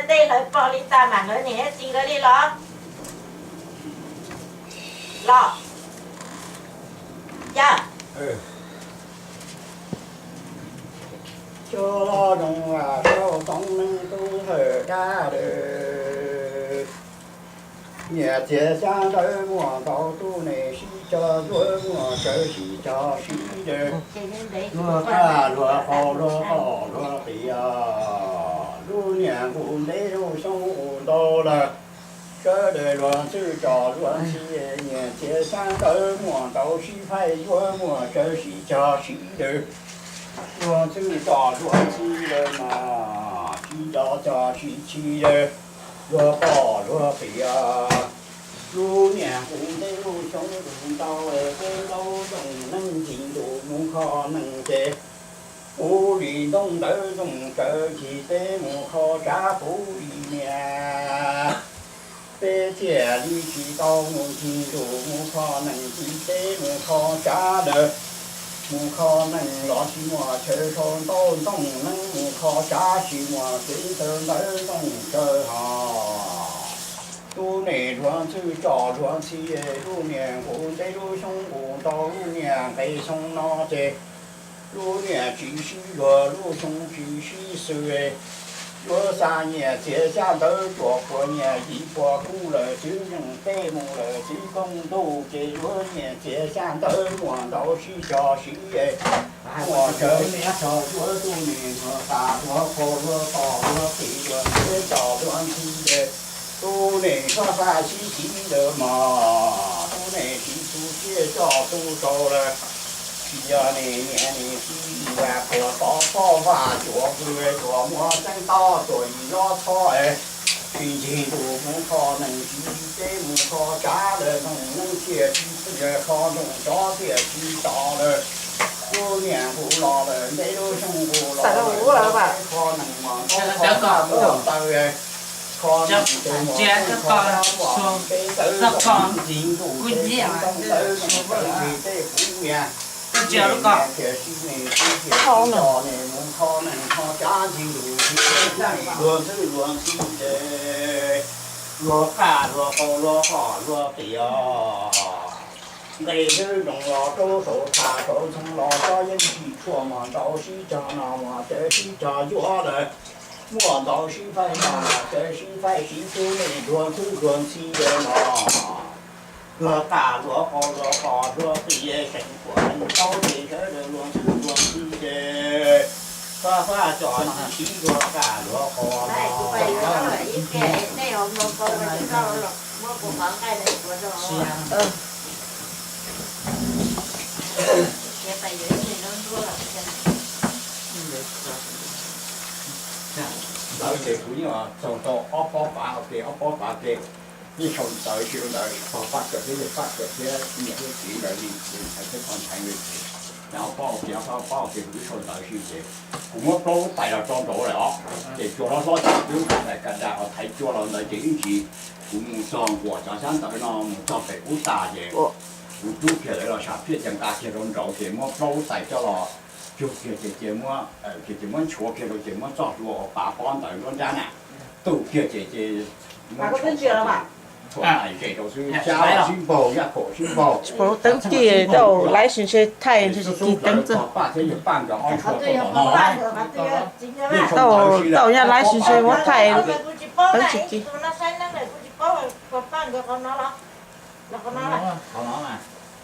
Tej hlawv pog li tas mas hlawv niam txiv nkawd li los? Los, yog. Cua los zoo sab toob neeg tub hawm dab lawm. Niam txiv xyab ntawv muaj ntau, tub neeg sib cog yuav muaj tsawv sib cog sib daws. Luag qaj luag qos luag qos luag qias, lub niag nqus ntev lub xyoob nqus ntau lawm. Sawv daws luag ntxhw tso luag ntxhi, niam txiv xyab ntawv muaj ntau, sib faib yuav muaj tsawv sib cog sib daws. Luag ntxhw tso luag ntxhi lawm mas sib nco cog sib chim lawm, luag qoj luag qias. Lub niag nqus ntev lub xyoob nqus ntau, peb ntaub zoo neeg ncig ntuj mus kho neeg ces, puv li ntoo ntawd zoo tsawv ncig teb mus kho tsav, puv li niag peb thiaj li tsis tau mus ncig ntuj mus kho neeg ncig teb mus kho tsav lawm. Mus kho neeg los tsis muaj chaw sau ntaub ntoo neeb, mus kho tsav tsis muaj kev ntaw ntawv ntoo tsawv hos. Tub neeg luag ntxhw tso luag ntxhi, lub niag nqus ntev lub xyoob nqus ntau, lub niag nqe xyoo no ces lub niag tsis sib luag lub xyoo tsis sib xws. Yuav xa nyias txiag xyab ntawv cuam puas nyias yim puas kub lawm, txwv yeej teb mus lawm txwv koob ntuj ces yuav nyias txiag xyab ntawv muaj ntau sib cog sib muaj tsawv sib cog, yuav tub neeg luag qaj luag qos luag qos luag qias luag ntxhw tso luag ntxhi ces tub neeg sib faj sib tiv lawm mog. Tub neeg sib tu siab coj tu rau lawm. Tsis yog niam niam txiv yam puas tov pob vaj cuam kws cuam muaj tseeb tob cuam yim lob txhob es, tsis ncig ntuj mus kho neeg tsis ncig teb mus kho tsav lawm, ntoo neeb thiaj tsis txwj kho ntoo tsov thiaj tsis tom lawm. Lub niag nqus los lawm ntev lub xyoo nqus los lawm, kho neeg mas ntaub kho dab muaj ntaw, kho neeg ces muaj kho dab muaj ntev ntawv ntoo ncig ntuj ces ntoo ntawd ntoo ntawd ncig tej kuv niag. Niam thiaj sib niam txiv thiaj sib coj niam mus kho neeg kho tsav ncig ntuj ncig teb, luag ntxhw luag ntxhi ces luag qaj luag qos luag qos luag qias. Nqe twb zoo los rau saum txhas saum ntxoo los tsob yeeb tsis tshuaj mas ntau sib cog no mas tseem sib cog yuav lawm. Muaj ntau sib faib no mas tseem sib faib sib tub neeg luag ntxhw luag ntxhi lawm no. Luag qaj luag qos luag qos luag qias, seem puam seem tau ces sawv daws luag ntxhw luag ntxhi ces faj faj cov sib siv luag qaj luag qos no. Ntawd ces kuv yeej txaug tau ob pob pav ua ke, ob pob pav ua ke. Yeej sau ntawv si rau ntawd, pog Paj Kawm thiab yawg Paj Kawm thiab niam thiab txiv ntawd li, ntxhais thiab pog ntxhais li. Ob pob ua ke, ob pob ua ke, kuv twb sau ntawv si ces kuv muab plaub lub tais los tso nraud lawm os. Ces tsuas hlob hlob ces twb nqa daim ka da os thaiv cua los ntawd ces ib ntsis kuv mus txog nquam cov xyab ntawv no mus txog pem ub tas ces kuv rub kiag lawv los sam phiaj ces nqa kiag rau nraud ces muab plaub lub tais coj los cug kiag ces, ces muab, ces muab nchuav kiag rau ces muab txoj hlua uas pav pob ntawd nruab nrab na, tu kiag ces, ces muab nchuav, txhuam tais zes rau xwb, xyab los sib npaug, yaj kaum sib npaug. Tsis paub teeb ci tau laiv sis ntshe thaij ntshe tsis kig teeb txog. Pog Paj thiab yawg Paj nkawd ob tshua tuaj tom no. Tau, tau nyaj laiv sis ntshe muab thaij. Teeb tsis kig. Qhov no na,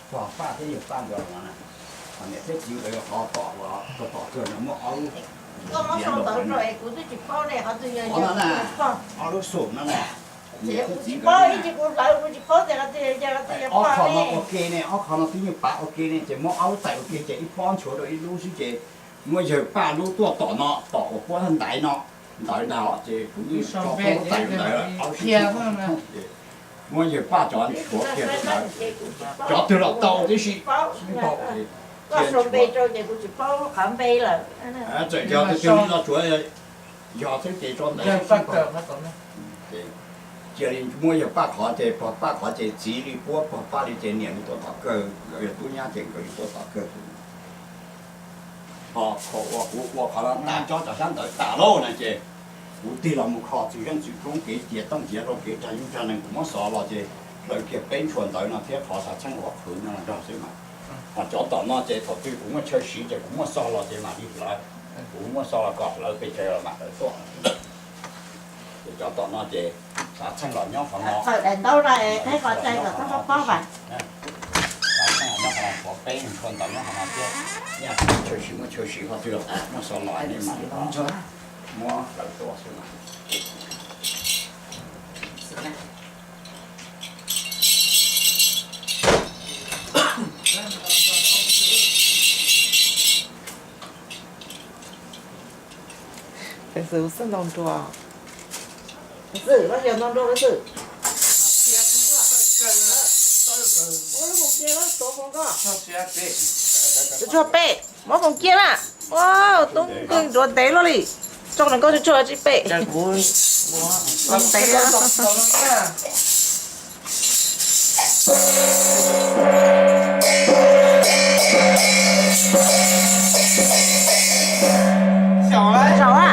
pog Paj thiab yawg Paj nkawd no na, niam thiab txiv nkawd qhov tom, tom kawg no muaj ob lub, qhov no na, ob lub xum no na, niam thiab txiv nkawd, ob qho no ua ke ne, ob qho no twb yeej pav ua ke ne ces muab ob lub tais ua ke ces ib pob nchuav rau ib lub xwb ces muab yawg Paj lub tuaj tom no, tom uas puab ntaiv no, ntawd ntag ces kuv yeej tso ob lub tais ntawd, muab yawg Paj cov nchuav kiag rau ntawd, cov twg los tau tib si, tsis paub. Txawm yog tus twg los tsuav yog xwb ces tso ntawd. Cia li muab yawg Paj qhov ces pog Paj qhov ces txiv li puab pog Paj li ces niam li tuaj tom kawg, nkawd yog tub nyab ces nkawd li tuaj tom kawg. Ho kuv ua qhov no tas cob cov xyab ntawv tas lauj na ces Kuv tig los mus kho txwm zeej txwm koob kev cia tooj cia rau kev rag nyuj rag nees, kuv muab xov los ces hlawv kiag peb ntshua ntawv no thiab qhov xav txheej uas qhwv no rau xwb mas. Ho cov tom no ces thaum twg kuv muaj chaw siv ces kuv muaj xov los ces mam li hlawv. Kuv muaj xov los kom hlawv pes tsawg los mam hlawv tuaj. Ces cov tom no ces xav txheej los nyob qhov no, xav txheej los nyob qhov no, peb ntshua ntawv nyob qhov no thiab. Yog chaw siv muaj chaw siv qhov twg los muaj xov los nej mam li muab hlawv tuaj xwb mas. Peev xwm xwb ntau nruas. Peev xwm, lub xyoo ntau nruas peev xwm. Ua lub foom cia lawm, tuav foom koj. Tsuag pem, muab foom cia na. Ua, tub nkeeg nruas ntev luaj li. Tso na koj tsuag tsuag tsis pem. Ntev. Zaum a.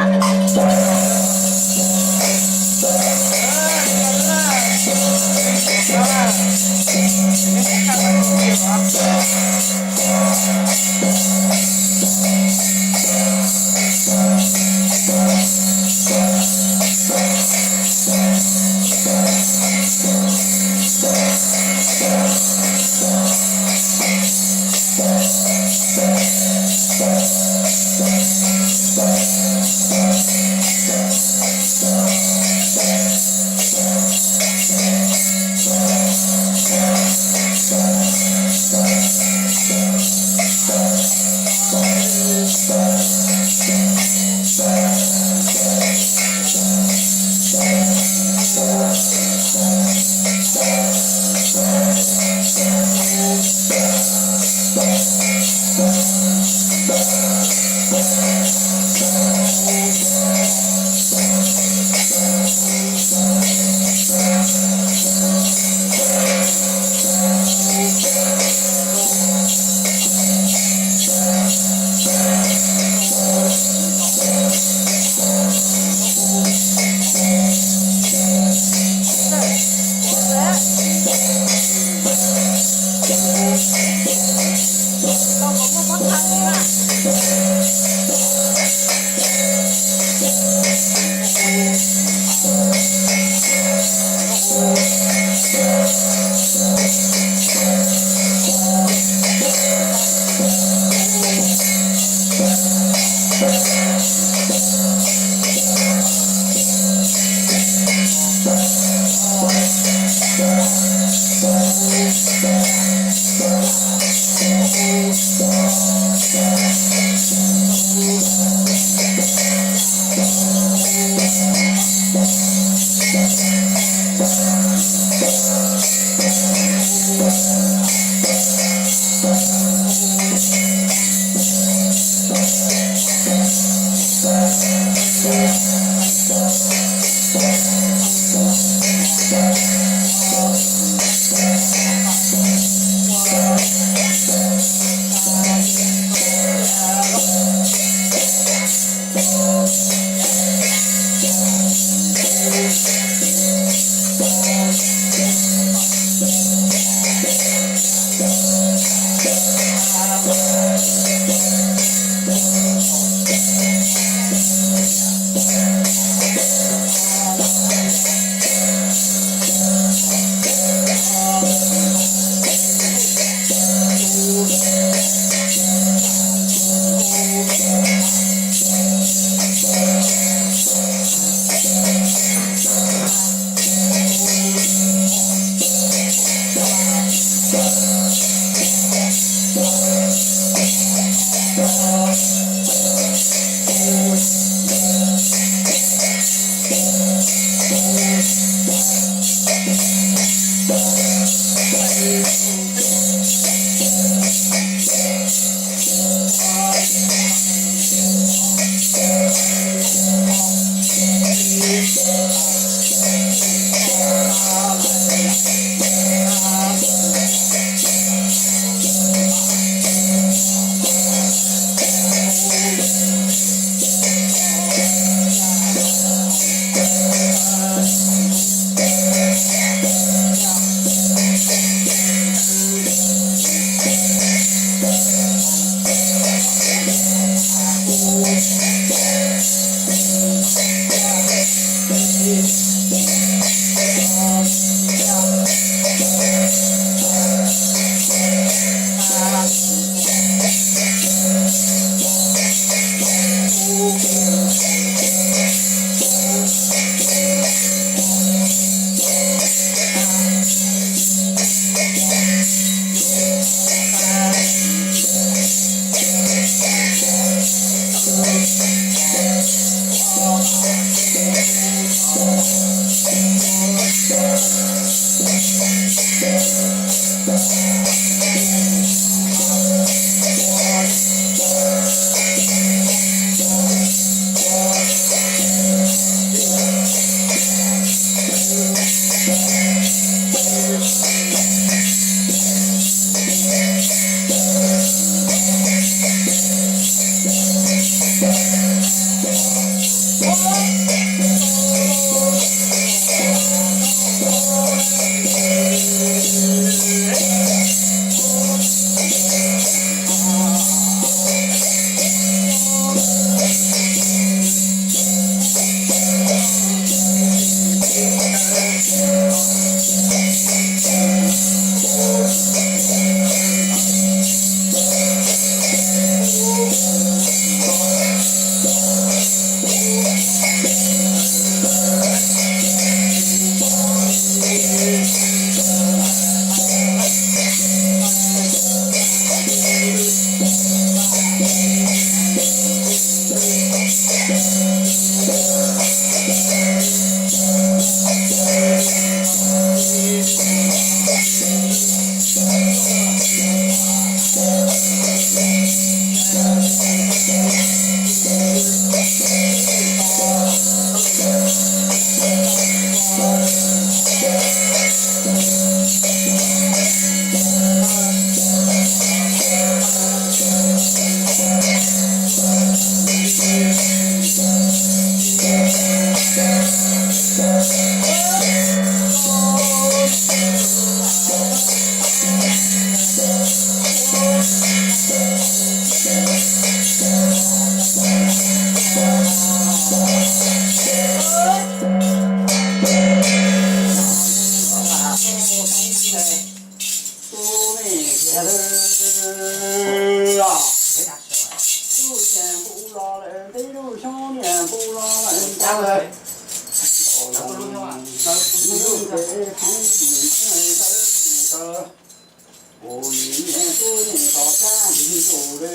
Kuv niam tub niam tos sab nrug le,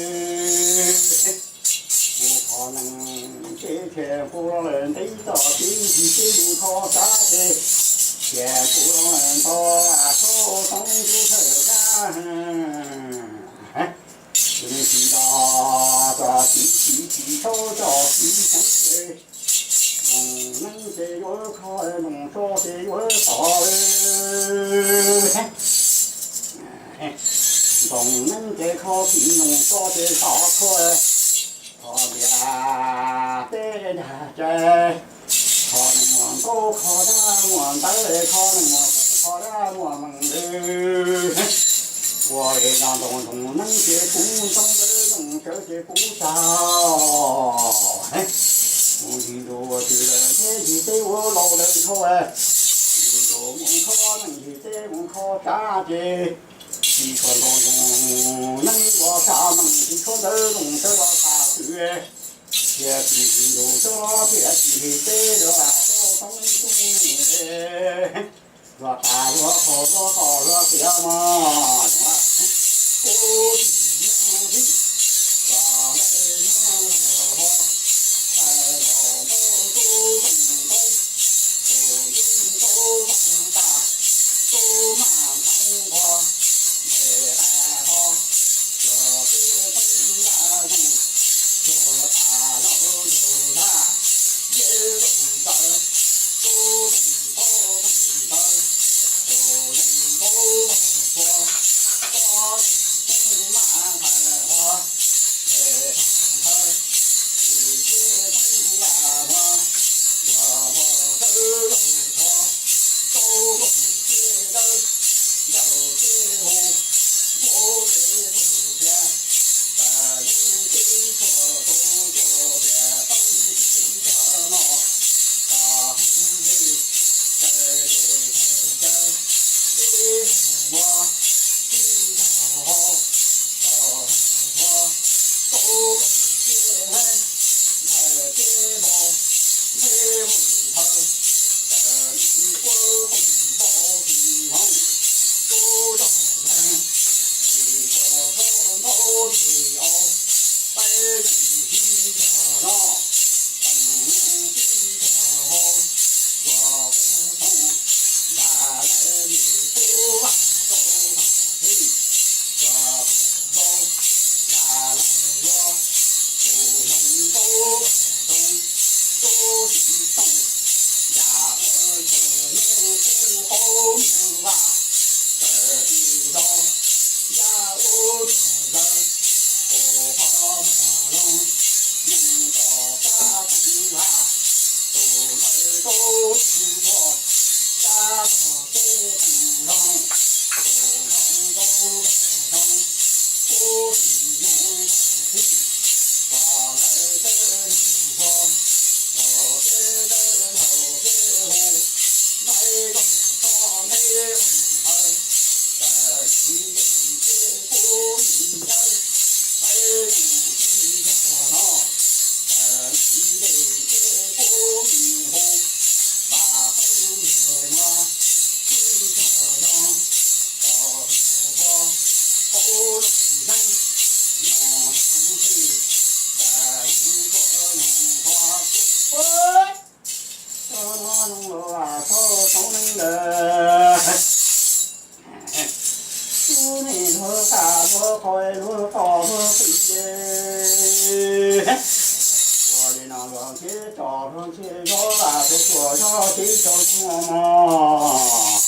kuv qhov nees ces thiaj kuv los lawm ntev txoj kev ntsis teb mus kho sab ces thiaj kuv los lawm nto sob toob ntsuj thawj qab. Tus neeg tsis nto txoj kev tsis tsis tshauj txoj kev xeev le, noog neeb ces yuav kho, noog tso ces yuav tom le. Ntoos neeb ces kho tsis noog tso ces tom kho. Kho ntiav teb dag cai, kho neeg muaj ntaub kho dab muaj ntawv, kho neeg muaj koob kho dab muaj meej lawm. Ua li no ntoos ntoos neeb ces kuv ntoo ntawd, ntoos sawv ces kuv tsaug. Mus ntsis ntuj ua tsis lawm thiab ntsis teb ua laus lawm nthau. Ntsis ntuj mus kho neeb, ntsis teb mus kho tsav ces tsis tshuav ntoos ntoos neeb los tsav meej, tsis tshuav ntawd ntoos sawv los txav twm. Thiaj tsis ntsis ntuj coj thiaj tsis ntsis teb los txav toob ntsuj le. Luag tas luag qaug luag tom luag tiav mog. Kuv tsis nyob vij, kom ntawm nyob los vog, thaij los ntaub tub toog ntaub, tus ntub ntaub tag tas, tub maj nthoob nqua, ntes qas ho, cov tib teeb yam zoo, luag tas zaum ntug dag, yeej zoo ntawd, tub toog ntaub toog ntawd, tus zoo ntaub vog txua, pob leeg tub maj thaij ho, ntes tag nthawv, tus tib teeb yam muag, luag vog dawb laug thuav, tau nplooj ciaj dawb, ncaug ciaj huv, npau ciaj lug tias, tawm yeeb tib txhua tau cua tias teeb tib cog no, tau hwj caw li caw caw, tib muag tib cog ho, tau thuav tau nplooj ciaj heev, nthaij ciaj npau, nthe hwj nthawv, tawm quab toom npau tis hmoov, tub zog nkeeg, tis tsuag thaub ntaub tis au, peb yeej tib cog no, teeb tib cog hau, tsuag quag toom, nram lawv yim tub vaj tau tag thib, tsuag quag hau, nram lawv yuav, kuv hloov tub vaj toom, tub tiv toom, yam uas yog nub tub qaub nug vaj, tawm tis zog, yam ub tug zawg, kuv qhov muag loog, yeej tso sab teev vaj, tus ntawd tub loog thuav, sab tog teb teev loog, tus nploog tub vaj toom, tub tiv nyoog tag thib, tso ntawd teb neeg hluas, laus teb dawb laus teb huv, nplaim laug txhob nteb vaj ntawd, tawm yeej ces kuv yim yawg, peb yeej tib cog no, tawm yeej ces kuv yim hu, vam qeeb ntiag muag, tib cog no, tau hu hu, hauv loog zeeb, nyoog heev hwj, tawm yeej tuaj nyoog hua, tso no zoo los vam txhob toob neeb lawm. Tub neeg luag qab luag qhov luag qos luag qis, ua li no luag ntshe tso luag ntshe zov vam txhua txhua zog tib tso zoo mog.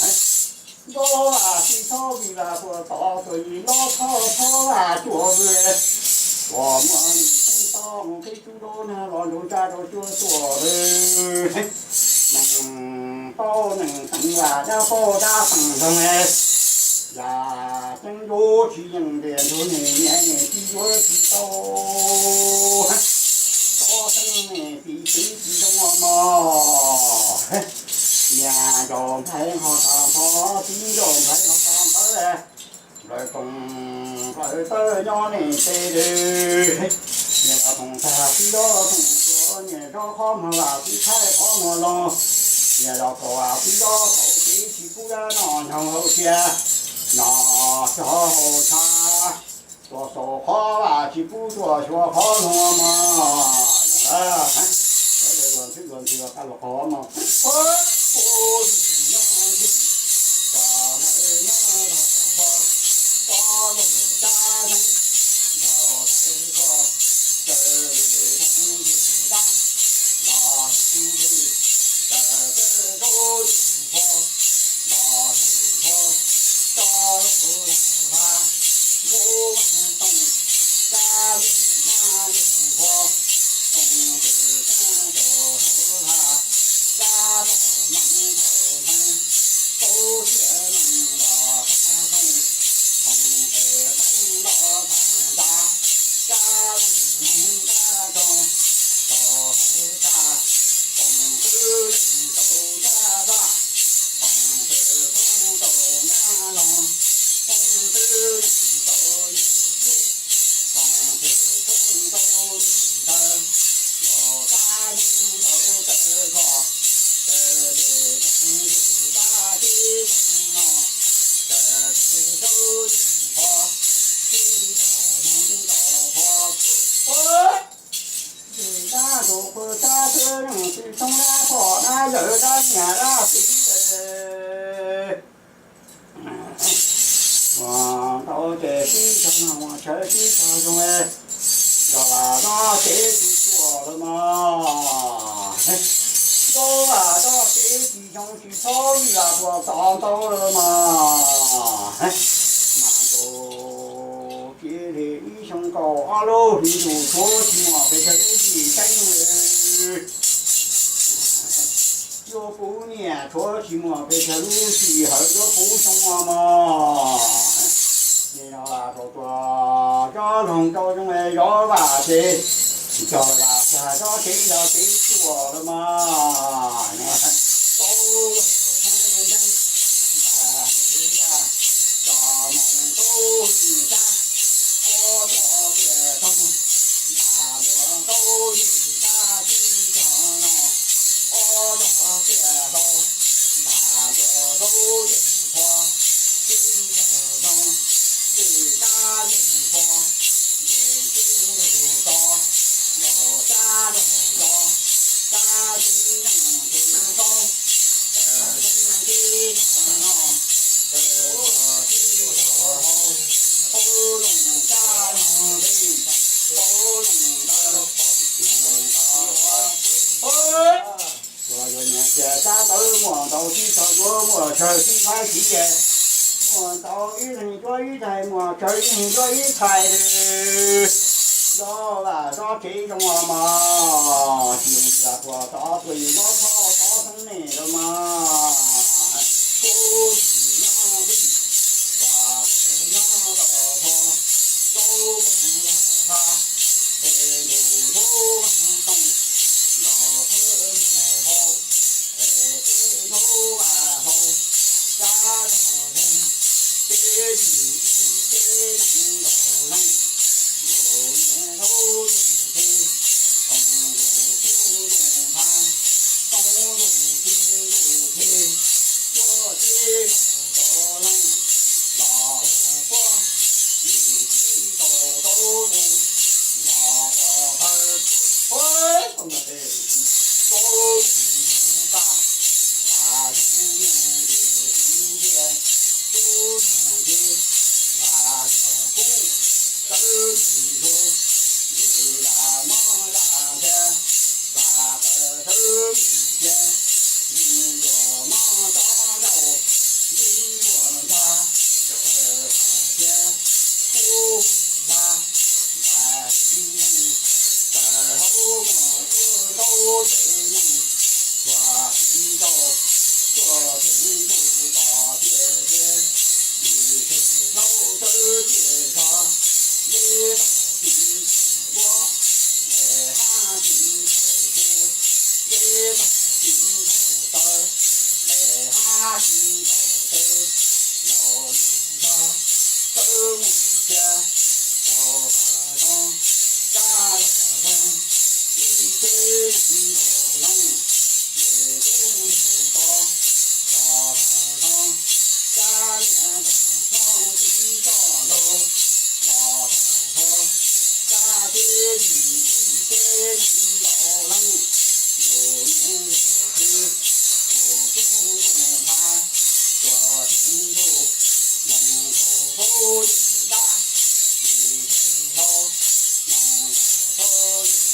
Zov vam tsis txhob vim vam puas tom tuam yim lob txhob txhob vam cuam vwm, uas muaj yim xeeb toj mus qhib tub rau nag los nrug tsa rau cuag tuam lawm. Neeg paub neeg teev, vam dab paug dab teev zoo, yam ceeb dub tsis yeej tias ntug nim niam nim tsis yuav tsis tau. Tsob xeeb nim txiv twv tsis zoo mog. Niam ncaus nplhaib nqho tag npho, txiv ncaus nplhaib nqho tag npawb. Nplawv toom nplawv tawb nyob nim tsev dwg. Niam los toom tag txiv los toom tuag, niam zov qhov muag vam txiv tshaib qhov muag loog. Niam los kaum vam txiv zov kaum txiv tsis pub dab noj nyoog hauv sia, noj xyuas hauv ntshav, tuaj xaus qhov vam tsis pub tuaj xyuas qhov loog mog. Zoo lawm, sawv daws luag ntxhwb luag ntxhw los kaj luag qhov mog. Dab tus qw sab xwb, leej twg toob dab phom dab yawm dab nyiam dab txiv. Mus tau ces sib tog no, mus tshawv sib tog zoo, nrog vam txog tsev tsis tuaj lawm mog. Nrog vam txog tsev tsis zoo, tsis txhob vij vam puas txog ntau lawm mog. Mas tus cia li ib xyoo kaum ob lub hli ntuj tshuav tsis muaj pes tsawg lub tsis teeb. Yuav puv niaj tshuav tsis muaj pes tsawg lub tsis hawv yuav puv xyoo mog. Ces no rau tua zov loog rau zoo zov vam tsev, cog vam tag zov tsev zov tsev tuaj lawm mog. Tau los tseeb ntseeb, nta hwv yaj, tso moos tub hwj sab, ob tog tiaj toog, nta ntuag tub yej sab tib tog no, ob tog tiaj hlau, nta ntuag tub yej qhua, tib tog zoo, tib dab yej qhua, nce tib ntug to, nkaus sab nraug nto, sab tib neeg tib toob, tawm zeeb tib tog no, tawm tuag tib tog hau, paub looj sab looj nteeg, paub looj ntawd, looj tod, paub. Yuav yuav nyias tias sab ntawd muaj ntau tib tog yuav muaj tsawg tib thaiv txiv, muaj ntau ib leeg cuab ib thais, muaj tsawg ib leeg cuab ib thais. Zov vam zov tsev zoo mog, tsis zoo li puas tod tuaj yus zov txhob txhob xeeb nej lawm mog. Kuv nyob vij, kuv nyob rau hauv, rau hauv lawm vaj, es ntuj ntub vaj tooj, nkaus thawj lawm hauv, es teb ntub vaj hauv, sab log leeg, teb yim ib teb neeg nkaus leej, nkaus niam tub yej teb, toog nkaus tub nkaus nphav, toob nkaus tib nkaus teb, cuaj teb nkaus rau leej, los ua puab, yim tib nkaus rau tus, los ua pawg, ua tau ntawm teb, tau ntawm tag, lam zeeg nyiaj ntsis ntsia, tub zog ntsis, tsis ntaus tes, los mus zog, tawb mus cia, tau zog, tsa zog, ib teb neeg ntaus leej, yawm tub yawg to, tau zog, tsa niam tau zog, tib toj ntau, los zog, tsa teb yim ib teb neeg ntaus leej, yus niam yus txiv, yus tub yus nphav, tsuas tsis ntuj, los nkaus paub yus dab, yus yau, los nkaus paub yus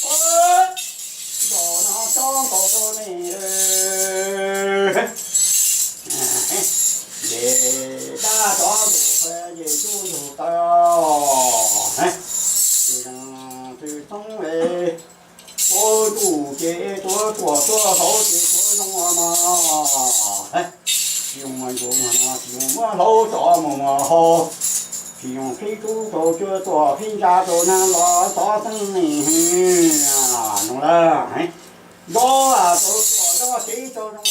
qhua, ntaus no tsob ntaus rau nej. Ces dab tsov tus qhua ces tub yug taw, tsis zoo tsis txoob es, ua ntuj ces tuav tuam tuaj hauv ces tuav zoo mog. Tsis zoo mus ncuav mus no, tsis zoo muab hlauv tsov mus mus hau, tsis zoo qhib tub rau cuab tuaj qhib ntsa rau nag los tov xeeb ne. Zoo lawm, nco tau tuaj nco tsev tau zoo lawm.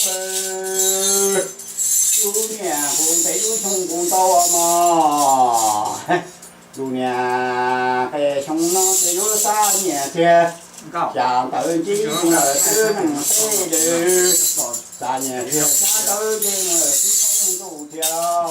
Lub niag kuv ntev lub xyoo kuv ntau mog. Lub niag qe xyoo no ces yuav xab nyiam tiag, cas ntawd ntsib lawm twb neeg teb lawm, xab nyiam tiag xab ntawd ntsib lawm twb neeg ntuj tiag.